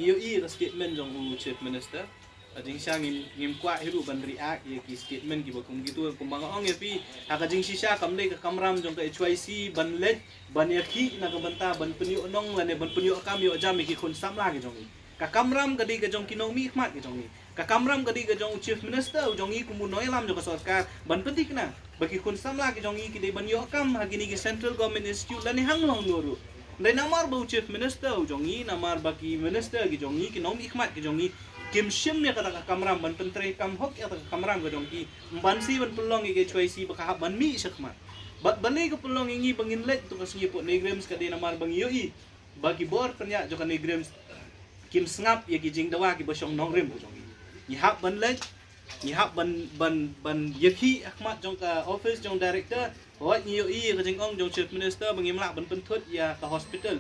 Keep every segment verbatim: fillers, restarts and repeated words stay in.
Ïohi ka statement jong u Chief Minister. Ka jingshisha ngim, ngim kwah hi ruh ban react ïa ki statement kiba kum kitu, kumba nga ong ïa phi, ha ka jingshisha kam dei ka kamram jong ka H Y C ban leit ban ïakhih na ka bynta ban pynïoh nong lane ban pynïoh kam ïoh jam ïa ki khun samla ki jong ngi. Ka kamram ka dei ka jong ki nongmihkhmat ki jong ngi. Ka kamram ka dei ka jong u Chief Minister u jong ngi kum u nongïalam jong ka sorkar ban pynthikna ba ki khun samla ki jong ngi ki dei ban ïoh kam ha kine ki Central Government Institute lane hangno hangno ruh. Dei namar ba u Chief Minister u jong ngi, namar ba ki minister ki jong ngi, ki nongmihkhmat ki jong ngi kim shim ïa kata ka kamram ban pyntreikam hok ïa kata ka kamram ka jong ki, ban shu ban pynlong ïa ka H Y C ba ka hap ban mih shakhmat. Bad balei ka pynlong ïa ngi ba ngin leit tu ka sngi pok NEIGRIHMS? Ka dei namar ba ngi ïohi ba ki bor pynïaid jong ka NEIGRIHMS kim sngap ïa ki jingdawa kiba shong nongrim ka jong ngi. Ngi hap ban leit, ngi hap ban, ban, ban ïakhih ha khmat jong ka office jong director. Hooid, ngi ïohi ïa ka jingong jong Chief Minister ba ngim lah ban pynthut ïa ka hospital.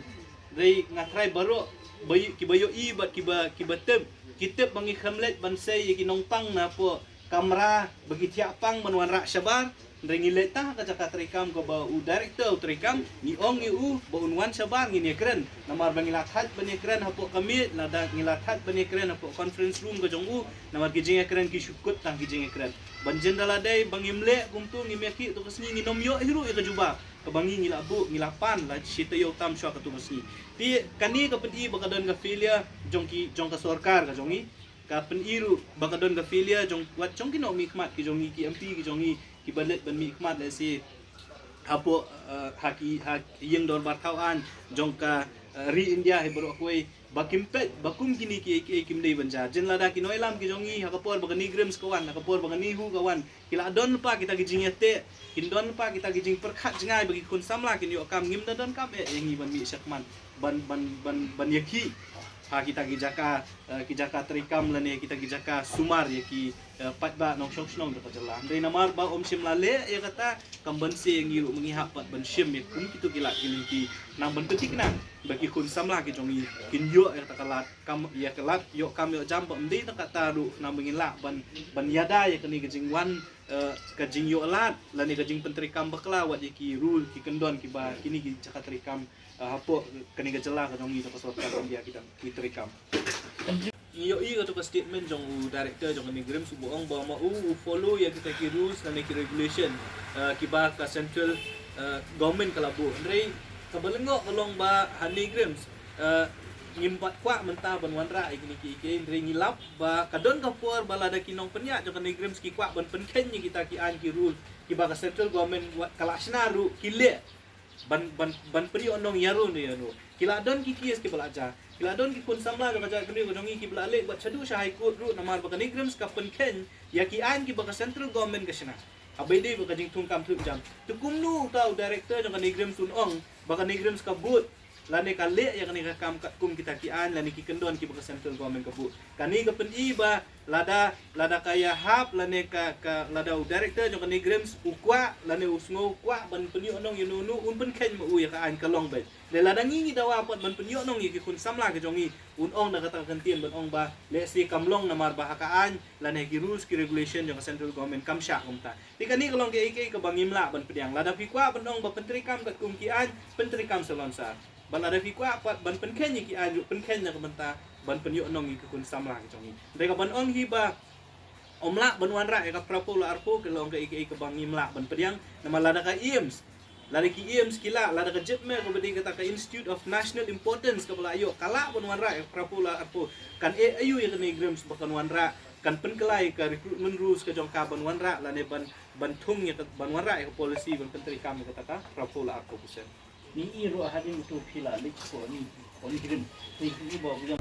Dei nga trai baroh ba ï-, kiba ïohi bad kiba, kiba tip, ki tip ba ngi khlem leit ban sei ïa ki nongpang na pok kamra ba ki thiah pang ban wanrah shabar. Hynrei ngi leit tang ha ka jaka treikam kaba u director u treikam, ngi ong ïa u ba un wan shabar, ngin ïakren. Namar ba ngi la thait ban ïakren hapoh ka miej, lada ngi la thait ban ïakren hapoh conference room ka jong u, namar ki jingïakren ki shu kut tang ki jingïakren. Ban jin da la dei ba ngim leh kumtu, ngim ïakhih tu ka sngi, ngin ym ïoh hi ruh ïa ka jubab kaba ngi, ngi la buh, ngi la pan la shi taïew tam shuwa katu ka sngi. Te kane ka pyni ba ka don ka failure jong ki, jong ka sorkar ka jong ngi. Ka pyni ruh ba ka don ka failure jong, wat jong ki nongmihkhmat ki jong ngi, ki M P ki jong ngi, kiba leit ban mihkhmat lehse hapoh, eh, ha ki, ha ïing dorbar thaw aiñ jong ka, eh, ri India hi baroh kawei, ba kim peit ba kum kine kiei kiei kim dei ban jia. Jin lada ki nongïalam ki jong ngi, ha ka por ba ka NEIGRIHMS ka wan, ha ka por ba ka NEHU ka wan, ki la don lypa kita ki jingïateh, kin don lypa kita ki jingpyrkhat jngai ba ki khun samla kin ïoh kam, ngim da donkam eh ïa ngi ban mih shakhmat ban, ban, ban, ban ïakhih ha kita ki jaka, eh, ki jaka treikam lane kita ki jaka sumar ïa ki, eh, paidbah nongshong shnong jong ka jylla. Hynrei namar ba ym shym la leh ïa kata, kam banse ïa ngi ruh ma ngi hap pat ban shim ïa kum kitu ki lad ki lynti, nang ban pynthikna ba ki khun samla ki jong ngi kin ïoh ïa kata ka lad kam, ïa ka lad ïoh kam ïoh jam, ba ym dei tang kata ruh, nang ba ngin lah ban, ban ïada ïa kane ka jingwan, eh, ka jingïoh lad lane ka jingpyntreikam bakla wat ïa ki rule ki kyndon kiba kine ki jaka treikam, eh, hapoh kane ka jylla ka jong ngi jong ka sorkar India ki dang ki treikam. Ngi ïohi katu ka statement jong u director jong ka NEIGRIHMS, u ba ong ba ma u, u follow ïa kita ki rules lane ki regulation, eh, kiba ka central, eh, government ka la buh. Hynrei kaba lyngngoh ka long ba ha NEIGRIHMS, eh, ngim pat kwah mynta ban wanrah ïa kine kiei kiei, hynrei ngi lap ba ka don ka por ba lada ki nongpynïaid jong ka NEIGRIHMS ki kwah ban pynkheiñ ïa kita ki aiñ ki rule kiba ka central government wat ka la shna ruh, ki leh ban, ban, ban pynïoh nong ïa ruh ne ïa ruh. Ki la don ki case kiba la jia, ki la don ki khun samla jong ka jaitbynriew ka jong ngi kiba la leh bad shaduh sha High Court ruh, namar ba ka NEIGRIHMS ka pynkheiñ ïa ki aiñ kiba ka central government ka shna. Haba ïadei bad ka jingthung kam thung jam, te kumno uta u director jong ka NEIGRIHMS un ong ba ka NEIGRIHMS ka bud lane ka leh ïa kane ka kam katkum kita ki aiñ lane ki kyndon kiba ka central government ka buh? Kane ka pyni ba lada, lada ka ïahap lane ka, ka, lada u director jong ka NEIGRIHMS u kwah lane u sngew kwah ban pynïoh nong ïa uno uno, un pynkheiñ ma u ïa ka aiñ, ka long beit. Lada ngi ngi dawa pat ban pynïoh nong ïa ki khun samla ki jong ngi, un ong da kata ka kyntien ban ong ba lehse kam long namar ba ha ka aiñ lane ki rules ki regulation jong ka central government kam shah kumta. Te kane ka long kaei kaei kaba ngim lah ban pdiang. Lada phi kwah ban ong ba pyntreikam katkum ki aiñ, pyntreikam salonsar. Bad lada phi kwah pat ban pynkheiñ ïa ki aiñ ruh, pynkheiñ na ka bynta ban pynïoh nong ïa ki khun samla ki jong ngi. Hynrei kaban ong hi ba ym lah ban wanrah ïa ka phraphew la arphew, ka long kaei kaei kaba ngim lah ban pdiang. Namar lada ka AIIMS, lada ki AIIMS ki lah, lada ka JIPMER kaba dei kata ka Institute of National Importance kaba la ïoh, ka lah ban wanrah ïa ka phraphew la arphew, kan eh aïu ïa ka NEIGRIHMS ba kan wanrah, kan pynkylla ïa ka recruitment rules ka jong ka ban wanrah lane ban, ban thung ïa ka, ban wanrah ïa ka policy ban pyntreikam ïa kata ka phraphew la arphew percent? Ni i ruh hadien uto phi la leit ko ni, ko ni kirim. Ni i ba u jam.